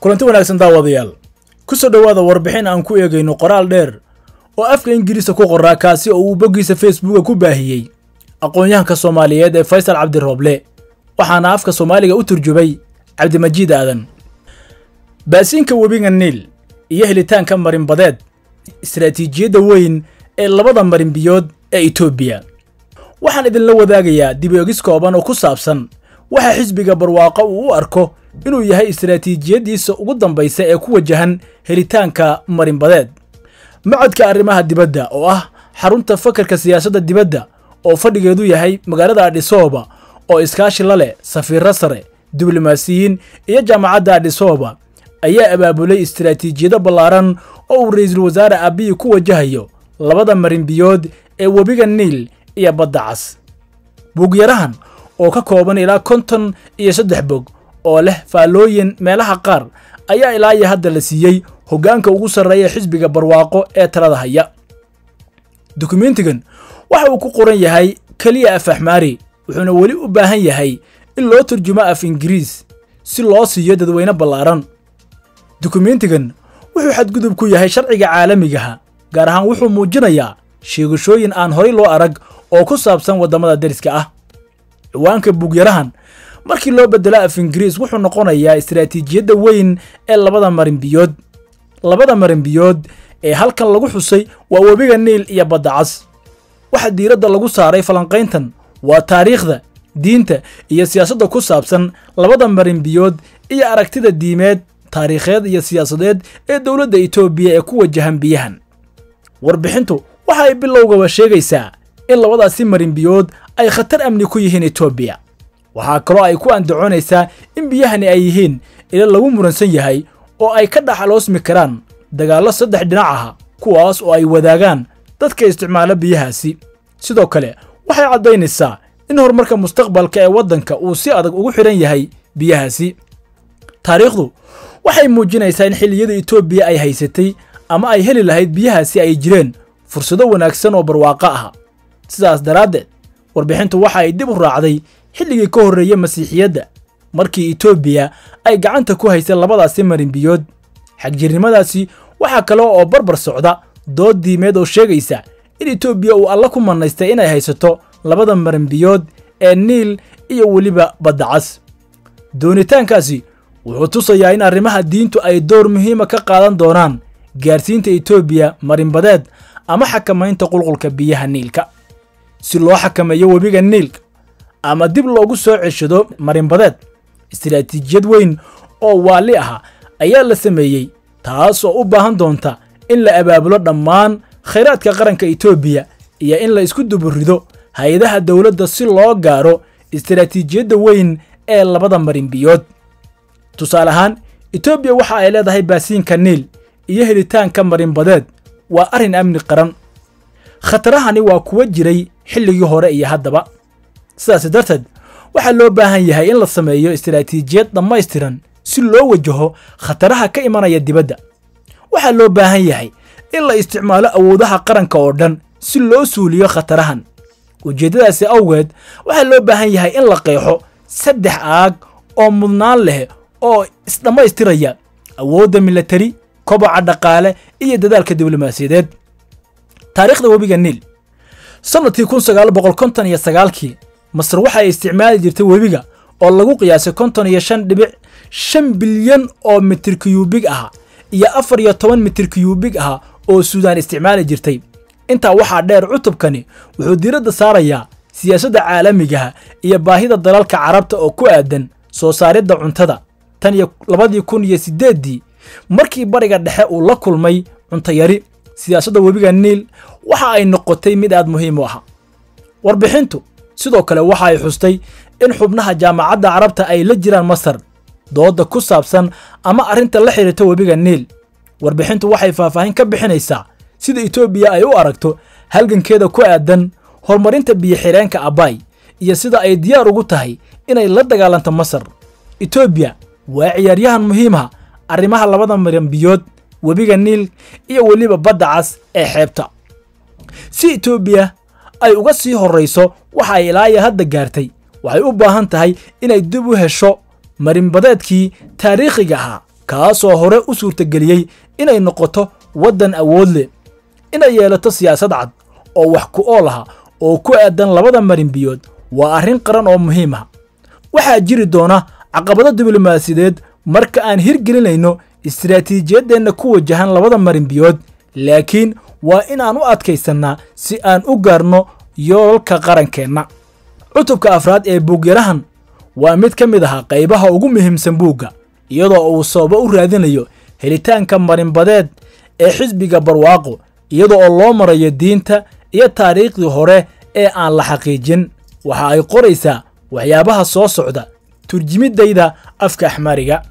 Kulanti wanaagsan daawadayaal, ku soo dhowaada warbixin aan ku eegayno qoraal dheer oo afka Ingiriiska ku qoraa, kaasi oo uu boggiisa Facebooka ku baahiyey aqoon-yahanka Soomaaliyeed ee Faysal Cabdirooble, waxaana afka Soomaaliga u turjubay Cabdimajiid Aadan. Baasiinka webiga Niil iyo helitaanka marinbadeed, istaraatiijiyadda weyn ee labada marinbiyood ee Itoobiya. Waxaan idinla wadaagayaa dib eegis kooban oo ku saabsan waxa xisbiga Barwaaqo uu u arko inuu yahay istaraatiijiyaddiisa ugu dambaysa ee ku wajahan helitaanka marinbadeed. Macadka arrimaha dibadda oo ah xarunta fakarka siyaasadda dibadda oo fadhigeedu yahay magaalada Addis Ababa, oo iskaashi la leh safiirro sare, diblomaasiyiin iyo jaamacadda Addis Ababa, ayaa abaabulay istaraatiijiyado ballaaran oo uu ra'iisul wasaare Abiy ku wajahayo labada marinbiyood ee webiga Niil iyo badda Cas. Buugyarahan oo ka kooban ilaa 53 bog oo leh faallooyin meelaha qaar ayaa ilaa iyo hadda la siiyey hoggaanka ugu sarreeya xisbiga Barwaaqo ee talada haya. Dukumentigan waxa uu ku qoran yahay keliya af Axmaari, wuxuuna weli u baahan yahay in loo turjumo af Ingiriis si loo siiyo dadweyne ballaaran. Dukumentigan wuxuu xadgudub ku yahay sharciga caalamigaha, gaar ahaan wuxuu muujinayaa sheegashooyin aan horay loo arag oo ku saabsan waddamada deriska ah. Ciwaanka buugyarahan markii loo beddelo af Ingiriis wuxuu noqonayaa istaraatiijiyadda weyn ee labada marinbiyood. Labada marinbiyood ee halkan lagu xusay waa webiga Niil iyo badda Cas. Waxa diiradda lagu saaray falanqayntan waa taariikhda, diinta iyo siyaasadda ku saabsan labada marinbiyood iyo aragtida diimeed, taariikheed iyo siyaasadeed ee dowladda Itoobiya ee ku wajahan biyahan. Warbixintu waxa ay bilowgaba sheegaysaa in labadaasi marinbiyood ay khatar amni ku yihiin Itoobiya. Waxaa kaloo ay ku andacoonaysaa in biyahani ay yihiin ilo lagu muransan yahay oo ay ka dhaxaloosmi karaan dagaallo saddex dhinac ah, kuwaas oo ay wadaagaan dadka isticmaala biyahaasi. Sidoo kale waxay caddaynaysaa in horumarka mustaqbalka ee waddanka uu si adag ugu xidhan yahay biyahaasi. Taariikhdu waxay muujinaysaa in xilliyada Itoobiya ay haysatay ama ay heli lahayd biyahaasi ay jireen fursado wanaagsan oo barwaaqo ah. Sidaas daraaddeed warbixintu waxa ay dib u raacday xilligii ka horreeyey Masiixiyadda, markii Itoobiya ay gacanta ku haysay labadaasi marinbiyood. Xagjirnimadaasi waxaa kale oo barbar socda dood diimeed oo sheegaysa in Itoobiya uu Alla ku manaystay inay haysato labada marinbiyood ee Niil iyo weliba badda Cas. Doonitaankaasi wuxuu tusayaa in arrimaha diintu ay door muhiima ka qaadan doonaan gaarsiinta Itoobiya marinbadeed ama xakamaynta qulqulka biyaha Niilka. Si loo xakameeyo webiga Niilka ama dib loogu soo ceshado marinbadeed, istaraatiijiyad weyn oo waali ah ayaa la sameeyey, taas oo u baahan doonta in la abaabulo dhammaan khayraadka qaranka Itoobiya iyo in la isku duburido hay-adaha dowladda si loo gaaro istaraatiijiyadda weyn ee labada marinbiyood. Tusaale ahaan, Itoobiya waxa ay leedahay baasiinka Niil iyo helitaanka marinbadeed waa arrin amni qaran. Khatarahani waa kuwa jiray xilligii hore iyo haddaba. Sidaas darteed waxaa loo baahan yahay in la sameeyo istaraatiijiyad dhammaystiran si loo wajaho khataraha ka imanaya dibadda. Waxaa loo baahan yahay in la isticmaalo awoodaha qaranka oo dhan si loo suuliyo khatarahan. Ujeeddadaasi awgeed waxaa loo baahan yahay in la qeexo 3 aag oo mudnaan leh oo isdhammaystiraya awoodda milatari, koboca dhaqaale iyo dadaalka diblomaasiyadeed. Taariikhda webiga Niil. Sanadkii 1959kii Masar waxa ay isticmaali jirtay webiga oo lagu qiyaasay 55.5 bilyan oo mitir kiyuubig ah iyo 14 mitir kiyuubig ah oo Suudaan isticmaali jirtay. Intaa waxaa dheer, cutubkani wuxuu diiradda saarayaa siyaasadda caalamiga iyo baahida dalalka Carabta oo ku aadan soo saaridda cuntada. Tan iyo 2008dii markii Bariga Dhexe uu la kulmay cunto yari, siyaasadda webiga Niil waxa ay noqotay mid aad muhiim u ah. Warbixintu sidoo kale waxa ay xustay in xubnaha jaamacadda Carabta ay la jiraan Masar doodda ku saabsan ama arrinta la xiriirta webiga Niil. Warbixintu waxay faahfaahin ka bixinaysaa sida Itoobiya ay u aragto halgankeeda ku aadan horumarinta biyo-xireenka Abay iyo sida ay diyaar ugu tahay inay la dagaalanto Masar. Itoobiya waa ciyaaryahan muhiim ah arrimaha labada marinbiyood, webiga Niil iyo weliba badda Cas ee xeebta. Si Itoobiya ay uga sii horreyso waxa ay ilaa iyo hadda gaartay, waxay u baahan tahay inay dib u hesho marinbadeedkii taariikhiga ahaa, kaasoo hore u suurtageliyey inay noqoto waddan awood leh, inay yeelato siyaasad cad oo wax ku ool ah oo ku aadan labada marin biyood waa arrin qaran oo muhiim ah. Waxaa jiri doona caqabado diblomaasiyadeed marka aan hirgelinayno istiraatiijiyadeenna ku wajahan labada marin biyood, laakiin waa in aan u adkaysannaa si aan u gaarno yoolalka qarankeenna. Cutubka afraad ee buugyarahan waa mid ka mid ahaa qaybaha ugu muhiimsan buugga, iyadoo uu sababo u raadinayo helitaanka marinbadeed ee xisbiga barwaaqo, iyadoo oo loo marayo diinta iyo taariikhdii hore ee aan la xaqiijin. Waxa ay qoraysaa waxyaabaha soo socda turjimiddayda afka Axmaariga.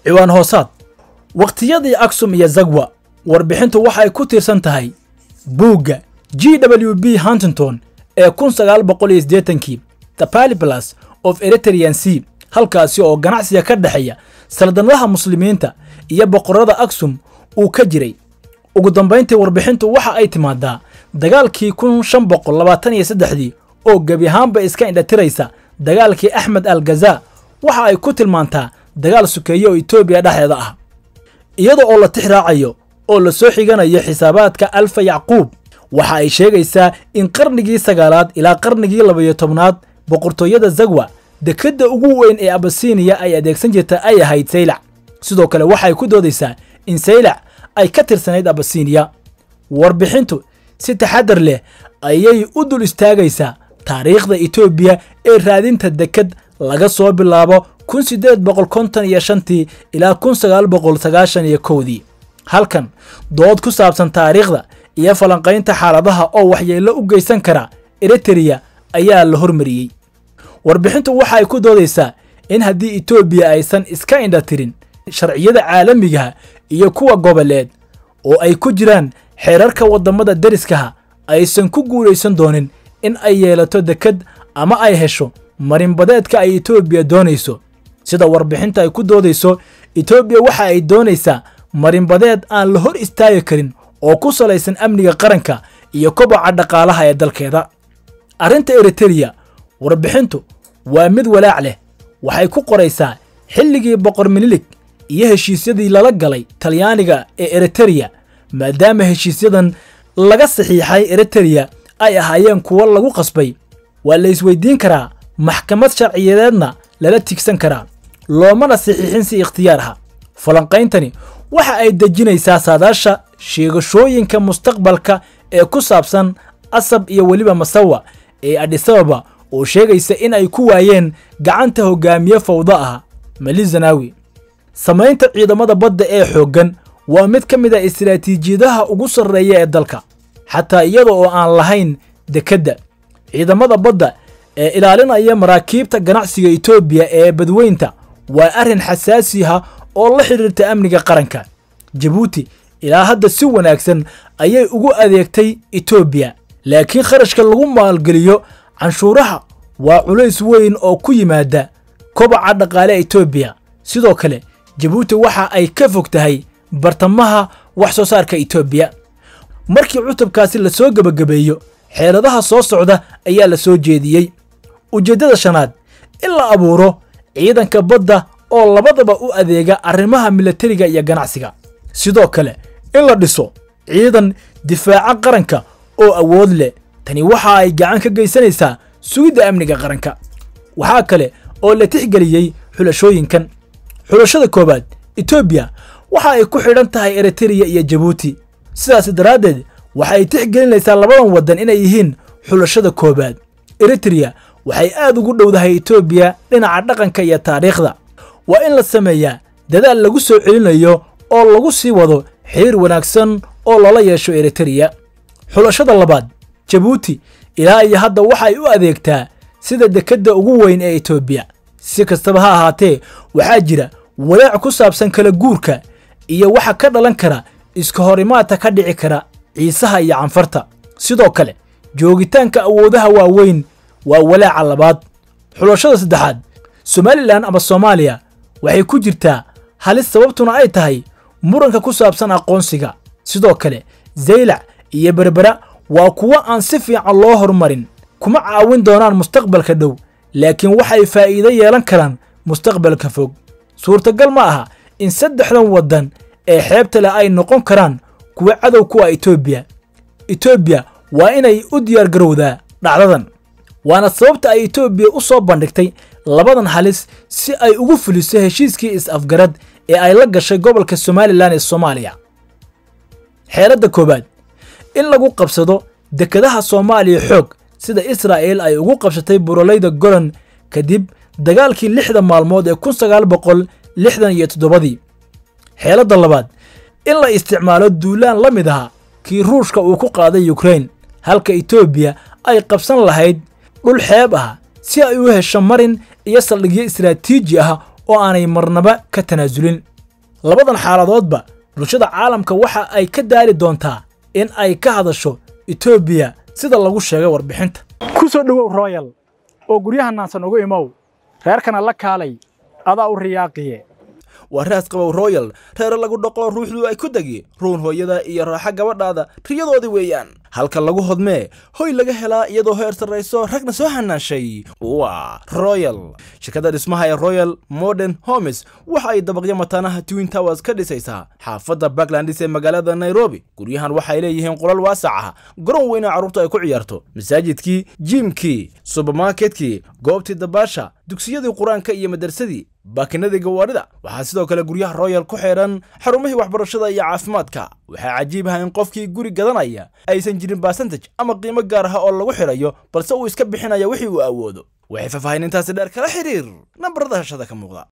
Ciwaan hoosaad: waqtiyadii Aksum iyo Zagwa. Warbixintu waxay ku tiirsan tahay buugga G W B Huntington ee 1980-kii, The Periplus of Eritrean Sea, halkaasi oo ganacsiga ka dhexeeya saldanadaha muslimiinta iyo boqorrada Aksum uu ka jiray. Ugu dambayntii, warbixintu waxa ay timaadaa dagaalkii 1523-dii oo gebi ahaanba iska indhatiraysa dagaalkii Axmed al Gaza. Waxa ay ku tilmaantaa dagaal sukeeye oo Etoobiya dhexdeeda ah, iyada oo la tix raacayo oo la soo xiganayo xisaabaadka Alfa Yacquub. Waxa ay sheegaysaa in qarnigii sagaalaad ilaa qarnigii 12aad boqortooyada Zagwa dekedda ugu weyn ee Abasiniya ay adeegsan jirta ay ahayd Saylac. Sidoo kale waxay ku doodaysaa in Saylac ay ka tirsanayd Abasiniya. Warbixintu si taxadar leh ayay u dul istaagaysaa taariikhda Etoobiya ee raadinta deked laga soo bilaabo 1855-tii ilaa 1991-dii. Halkan dood ku saabsan taariikhda iyo falanqaynta xaaladaha oo waxyeello u geysan kara Eritrea ayaa la hormariyey. Warbixintu waxa ay ku doodaysaa in haddii Etoobiya aysan iska indhatirin sharciyada caalamigaha iyo kuwa goboleed oo ay ku jiraan xeerarka waddamada deriskaha, aysan ku guulaysan doonin in ay yeelato deked ama ay hesho marinbadeedka ay Etoobiya doonayso. Sida warbixinta ay ku doodayso, Etoobiya waxa ay doonaysaa marinbadeed aan la hor istaagi karin oo ku salaysan amniga qaranka iyo koboca dhaqaalaha ee dalkeeda. Arrinta Eritrea, warbixintu waa mid walaac leh. Waxay ku qoraysaa xilligii boqor Minilig iyo heshiisyadii lala galay Talyaaniga ee Eritrea, maadaama heshiisyadan laga saxiixay Eritrea ay ahaayeen kuwo lagu qasbay. Waa la isweydiin karaa, maxkamad sharciyadeedna lala tigsan karaa, loomana saxiixin si ikhtiyaar ah. Falanqayntani waxa ay dejinaysaa saadaasha sheegashooyinka mustaqbalka ee ku saabsan Asab iyo weliba Masawa ee Addis Ababa, oo sheegaysa in ay ku waayeen gacanta hogaamiye fawdo ah Mali Zanawi. Samaynta ciidamada badda ee xooggan waa mid ka mid ah istiraatiijiyadaha ugu sarreeya ee dalka, xataa iyada oo aan lahayn dekedda. Ciidamada badda ee ilaalinaya maraakiibta ganacsiga Etoobiya ee badweynta waa arrin xasaasi ah oo la xidhiirta amniga qaranka. Jabuuti ilaa hadda si wanaagsan ayay ugu adeegtay Etoobiya, laakiin kharashka lagu maalgeliyo canshuuraha waa culays weyn oo ku yimaada kobaca dhaqaale Etoobiya. Sidoo kale Jabuuti waxa ay ka fog tahay bartamaha wax soo saarka Etoobiya. Markii cutubkaasi la soo gebagabeeyo, xeeladaha soo socda ayaa la soo jeediyey. Ujeeddada shanaad, in la abuuro ciidanka badda oo labadaba u adeega arrimaha milatariga iyo ganacsiga. Sidoo kale in la dhiso ciidan difaaca qaranka oo awood leh. Tani waxa ay gacan ka geysanaysaa sugidda amniga qaranka. Waxaa kale oo la tixgeliyey xulashooyinkan. Xulashada koowaad, Etoobiya waxa ay ku xidhan tahay Eritrea iyo Jabuuti, sidaas daraaddeed waxa ay tixgelinaysaa labadan waddan inay yihiin xulashada koowaad. Eritrea waxay aad ugu dhowdahay Etoobiya dhinaca dhaqanka iyo taariikhda. Waa in la sameeyaa dadaal lagu soo celinayo oo lagu sii wado xiriir wanaagsan oo loola yeesho Eritrea. Xulashada labaad, Jabuuti ilaa iyo hadda waxay u adeegtaa sida dekedda ugu weyn ee Etoobiya. Si kastaba ha ahaatee, waxaa jira walaac ku saabsan kala guurka iyo waxa ka dhalan kara iska horimaadka ka dhici kara Ciisaha iyo Canfarta. Sidoo kale joogitaanka awoodaha waaweyn waa walaaca labaad. Xulashada saddexaad, Somalilan ama Soomaaliya waxay ku jirtaa halis, sababtuna ay tahay muranka ku saabsan aqoonsiga. Sidoo kale Zaylac iyo Berbera waa kuwo aan si fiican loo horumarin, kuma caawin doonaan mustaqbalka dhow, laakiin waxay faa'iido yeelan karaan mustaqbalka fog. Suurtagal ma aha in saddexdan waddan ee xeebta leh ay noqon karaan kuwa cadow ku ah Itoobiya. Itoobiya waa inay u diyaargarowdaa dhacdadan, waana sababta ay Itoobiya u soo bandhigtay labadan halis si ay ugu fuliso heshiiskii is-afgarad ee ay la gashay gobolka Somalilan ee Soomaaliya. Xeeladda koowaad, in lagu qabsado dekedaha Soomaaliya xoog, sida Israa'il ay ugu qabsatay burolayda Golan kadib dagaalkii 6da maalmood ee 1967dii. Xeeladda labaad, in la isticmaalo duulaan la mid aha kii Ruushka uu ku qaaday Ukrain, halka Itoobiya ay qabsan lahayd dhul xeeb ah si ay u hesho marin iyo saldhigyo istaraatiiji ah oo aanay marnaba ka tanaasulin. Labadan xaaladoodba bulshada caalamka waxa ay ka daali doontaa in ay ka hadasho Itoobiya, sida lagu sheegay warbixinta. Ku soo dhowow Royal oo guryaha naansan ugu imow, reerkana la kaalay, adaa u riyaaqiye. Waa raas qabow Royal, reere lagu dhaqo, ruuxdu ay ku degi, ruun hooyada iyo raaxa gabadhaada riyadoodii weeyaan. Halka lagu hodmee hoy laga helaa iyadoo heer sarrayso, ragna soo hanaanshay, waa Royal. Shirkadda dhismaha ee Royal Modern Homes waxa ay dabaqyo mataanaha Twin Towers ka dhisaysaa xaafadda Backlandis ee magaalada Nairobi. Guryahan waxay leeyihiin qolal waasac ah, garoon weyn oo carruurtu ay ku ciyaarto, masaajidkii, jiimkii, subermarketkii, goobtii dabaasha, dugsiyadii qur-aanka iyo madarsadii, baakinadii gawaadhida. Waxaa sidoo kale guryaha Royal ku xidhan xarumihii waxbarashada iyo caafimaadka. Waxaa cajiib ah in qofkii guri gadanaya aysan jirin basantaj ama qiimo gaar ah oo lagu xidhayo, balse uu iska bixinaya wixii uu awoodo. Waxay faahfaahinintaasi dheer kala xiriir nambarada hashada ka muuqda.